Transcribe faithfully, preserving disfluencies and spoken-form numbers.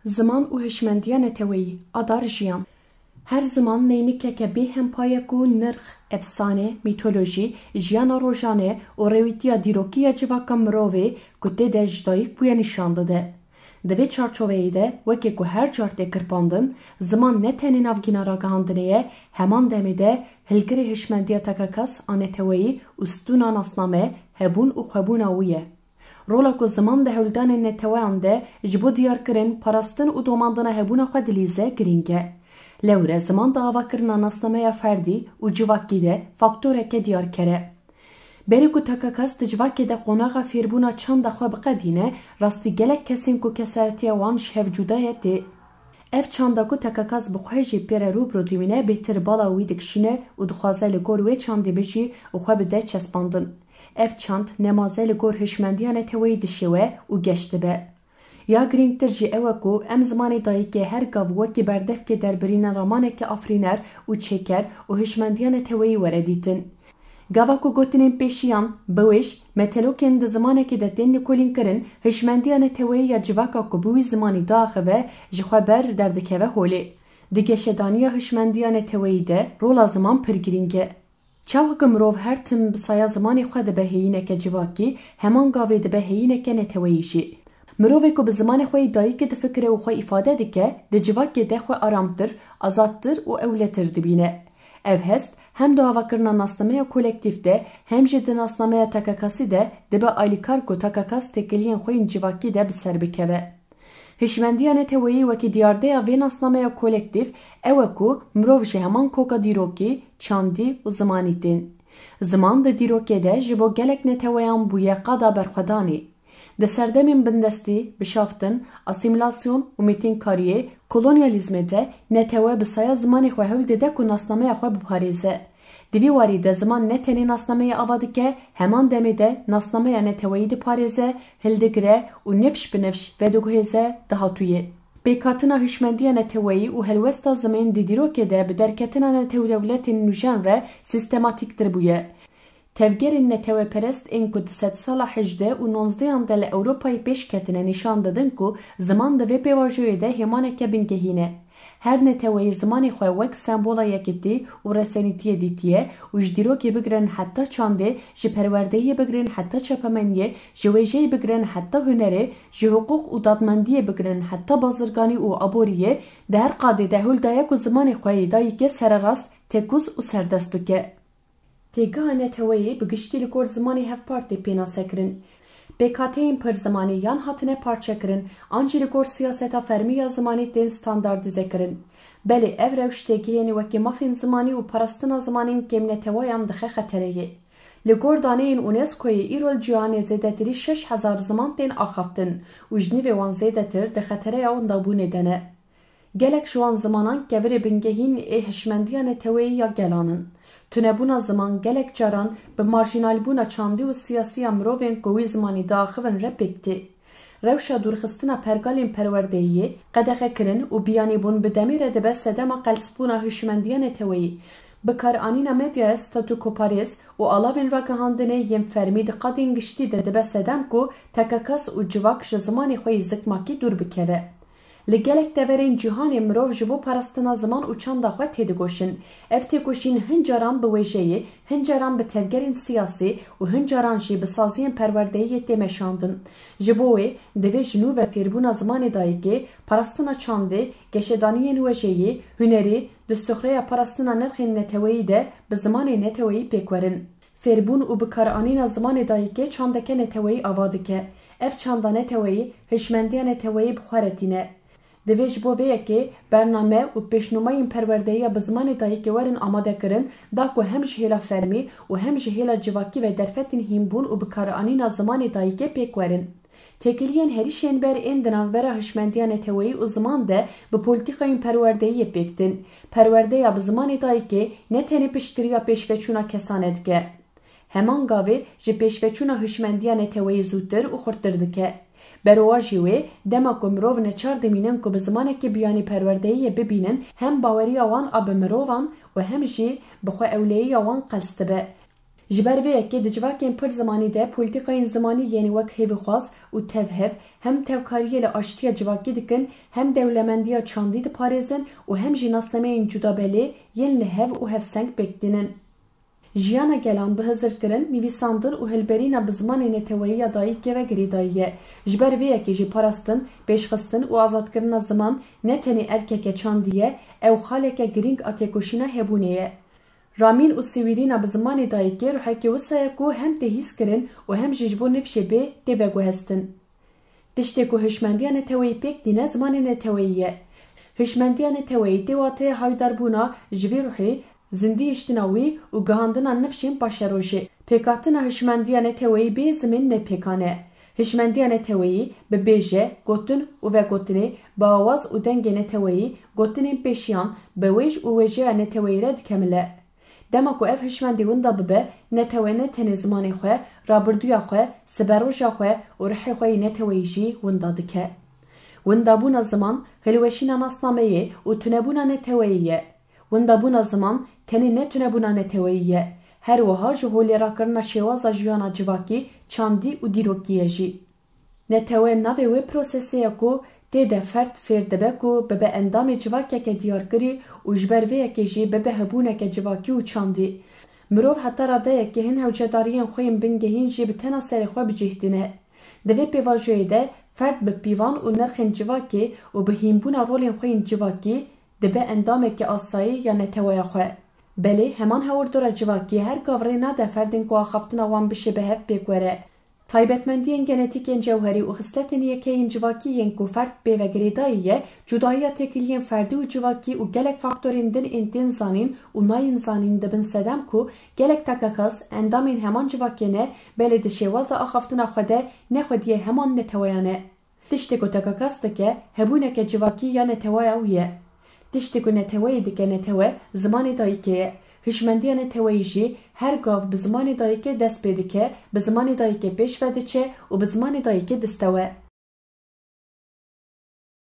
Ziman û hişmendiya neteweyî, adar jiyan. Her ziman neynikeke bê hempayek û nirx, efsane, mîtolojî, jiyana rojane û rêwîtiya dîrokî ya civaka mirovê ku tê de ji dayik bûye nîşan dide. Di vê çarçoveyê de, wekî ku her car tê kirpandin, ziman ne tenê navgîna ragihandinê ye, heman demê de hilgirê hişmendiya tekakas a neteweyî û stûna nasname, hebûn û xwebûna wî ye. Rola ku ziman di hewldanên neteweyan de ji bo diyarkirin, parastin û domandina hebûna xwe dilîze, girîng e. Lewre ziman di avakirina nasnameya ferdî û civakî de faktoreke diyarker e. Berê ku tekakas di civakê de qonaxa fêrbûna çanda xwe biqedîne, rastî gelek kesên ku kesayetiya wan ji hev cuda ye tê. Ev çanda ku tekakas bi xwe jî pê re rû bi rû dibîne, bêtir bala wî dikişîne û dixwaze li gor wê çandê bijî û xwe bide çespandin. Ev çand nemaze li gor hişmendiya neteweyî dişêwe û geş dibe. Ya girîngtir jî ew e ku em zimanê dayikê her gav wekî berdevkê derbirîna ramaneke afirîner û çêker û hişmendiya neteweyî were dîtin. Gava ku gotinên pêşiyan, biwêj, metelokên di zimanekê de tên lêkolînkirin, hişmendiya neteweyî ya civaka ku bi wî zimanî diaxive, ji xwe ber derdikeve holê. Di geşedaniya hişmendiya neteweyî de rola ziman pir girîng e. Çawa ku mirov her tim bi saya zimanê xwe dibe hêyîneke civakî, heman gavê dibe hêyîneke neteweyî jî. Mirovê ku bi zimanê xwe yê dayikê difikire û xwe îfade dike, di civakê de xwe aramtir, azadtir û ewletir dibîne. Ev hest hem di avakirina nasnameya kolektîf de, hem jî di nasnameya tekakasî de dibe alîkar ku tekakas têkiliyên xwe yên civakî de bi ser bikeve. Hişmendiya neteweyî wekî diyardeya vê nasnameya kolektîf ew e ku mirov ji heman koka dîrokî, çandî û zimanî tên. Ziman di dîrokê de ji bo gelek neteweyan bûye qada berxwedanê. Di serdemên bindestî, bişaftin, asîmîlasyon û mêtinkariyê, kolonyalîzmê de netewe bi saya zimanê xwe hewl dide ku nasnameya xwe biparêze. Di vî warî de ziman ne tenê nasnameyê ava dike, heman demê de nasnameya neteweyî diparêze, hildigire û nifş bi nifş vediguhêze dahatûyê. Pêkhatina hişmendiya neteweyî û helwesta zimên di dîrokê de bi derketina netewdewletên nûjen re sîstematîktir bûye. Tevgerên neteweperest ên ku di sedsala hejdeh û nonzdehan de li Ewropayê pêş ketine nîşan didin ku ziman di vê pêvajoyê de hêmaneke bingehîn e. Her neteweyê zimanê xwe wek sembola yekitî û resenîtiyê dîtiye û ji dîrokê bigirin heta çandê, ji perwerdeyiyê bigirin heta çapemeniyê, ji wêjeyê bigirin heta hunerê, ji hiqûq û dadmendiyê bigirin heta bazirganî û aboriyê, di her qadê de hewl daye ku zimanê xwe yê dayikê sererast, tekûz û serdest bike. Têgeha neteweyê bi giştî li gor zimanê hevpar tê pênasekirin. Pêkhateyên pirzimanî yan hatine parçekirin, an jî li gor siyaseta fermî ya zimanî tên standardîzekirin. Belê ev rewş têgihên wekî mafên zimanî û parastina zimanên kêmnetewayan dixe xetereyê. Li gor daneyên UNESCOyê îro li cîhanê zêdetirî şeş hezar ziman tên axaftin û ji nîvê wan zêdetir di xetereya windabûnê de ne. Gelek ji wan zimanan kevirê bingehîn ê hişmendiya neteweyî ya gelan in. Tunebûna ziman gelek caran bi marjînalbûna çandî û siyasî ya mirovên ku wî zimanî diaxivin re pêk tê. Rewşa dûrxistina pergalên perwerdeyiyê, qedexekirin û biyanîbûn bi demê re dibe sedema qelsbûna hişmendiya neteweyî. Bikaranîna medyaya statûkoparêz û alavên ragihandinê yên fermî di qadên giştî de dibe sedem ku tekakas û civak ji zimanê xwe yê zikmakî dûr bikeve. Li gelek deverên cîhanê mirov ji bo parastina ziman û çanda xwe têdigoşin. Ev têkoşîn hin caran bi wêjeyê, hin caran bi tevgerên siyasî û hin caran jî bi saziyên perwerdeyiyê tê meşandin. Ji bo wê, divê ji nû ve fêrbûna zimanê dayikê, parastina çandê, geşedaniyên wêjeyê, hunerî, di sixureya parastina nirxên neteweyî de bi zimanê neteweyî pêk werin. Fêrbûn û bikaranîna zimanê dayikê çandeke neteweyî ava dike. Ev çanda neteweyî hişmendiya neteweyî bi xwe re tîne. Divê ji bo vê yekê bername û pêşnûmeyên perwerdeyiya bi zimanê dayikê werin amadekirin, da ku hem ji hêla fermî û hem ji hêla civakî ve derfetên hînbûn û bikaranîna zimanê dayikê pêk werin. Têkiliyên herî şênber ên di navbera hişmendiya neteweyî û ziman de bi polîtîkayên perwerdeyiyê pêk tên. Perwerdeya bi zimanê dayikê ne tenê piştgiriya pêşveçûna kesane dike. Heman gavê ji pêşveçûna hişmendiya neteweyî zûtir û xurttir dike. Berewajî wê, dema ku mirov neçar dimînin ku bi zimanekî biyanî perwerdeyiyê bibînin, hem baweriya wan a bi mirovan û hem jî bi xwe ewleyiya wan qels dibe. Ji ber vê yekê di civakên pir zimanî de polîtîkayên zimanî yên wek hêvîxwaz û tevhev hem tevkariyê li aştiya civakî dikin, hem dewlemendiya çandî diparêzin û hem jî nasnameyên cudabelê yên li hev û hevseng pêk tînin. Jiyana gelan bi hizirkirin, nivîsandin û hilberîna bi zimanê neteweyî ya dayikê ve girêdayî ye. Ji ber vê yekê jî parastin, pêşxistin û azadkirina ziman ne tenê erkeke çandî ye, ew xaleke girîng a têkoşîna hebûnê ye. Ramîn û siwîrîna bi zimanê dayikê ruhekê wisa ye ku hem tê hîskirin û hem jî ji bo nifşê bê tê veguhestin. Tiştê ku hişmendiya neteweyî pêk tîne zimanê neteweyî ye. Hişmendiya neteweyî tê wateya haydarbûna ji vî ruhê, zindî hiştina wî û gihandina nifşên paşerojê. Pêkhatina hişmendiya neteweyî bê zimên ne pêkan e. Hişmendiya neteweyî bi bêje, gotin û vegotinê, bi awaz û dengê neteweyî, gotinên pêşiyan, bi wêj û wêjeya neteweyî re dikemile. Dema ku ev hişmendî winda bibe, netewe ne tenê zimanê xwe, rabirduya xwe, siberoja xwe û rihê xwe yê neteweyî jî winda dike. Windabûna ziman, hilweşîna nasnameyê û tunebûna neteweyê ye. Windabûna ziman tenê ne tunebûna neteweyî ye, her wiha ji holê rakirina şêwaza jiyana civakî, çandî û dîrokî ye jî. Netewe navê wê prosesê ye ku tê de ferd fêr dibe ku bibe endamê civakeke diyarkirî û ji ber vê yekê jî bibe hebûneke civakî û çandî. Mirov heta radeyekê hin hewcedariyên xwe yên bingehîn jî bi tena serê xwe bi cih tîne. Di vê pêvajoyê de ferd bi pîvan û nirxên civakê û bi hînbûna rolên xwe yên civakî dibe endamekî asayî ya neteweya xwe. Belê, heman hewirdora civakî her gav rê nade ferdên ku axaftina wan bişê bi hev pêk were. Taybetmendiyên genetîk yên cewherî û xisletên yekê yên civakî yên ku ferd pê ve girêdayî ye, cudahiya têkiliyên ferdî û civakî û gelek faktorên din ên tên zanîn û nayên zanîn dibin sedem ku gelek tekekas endamên heman civakê ne, belê di şêwaza axaftina xwe de ne xwediyê heman neteweyan e. Tiştê ku tekekas dike, hebûneke civakî ya neteweya wî ye. Tiştê ku neteweyê dike netewe, zimanê dayikê ye. Hişmendiya neteweyî jî her gav bi zimanê dayikê dest pê dike, bi zimanê dayikê pêş ve diçe û bi zimanê dayikê distewe.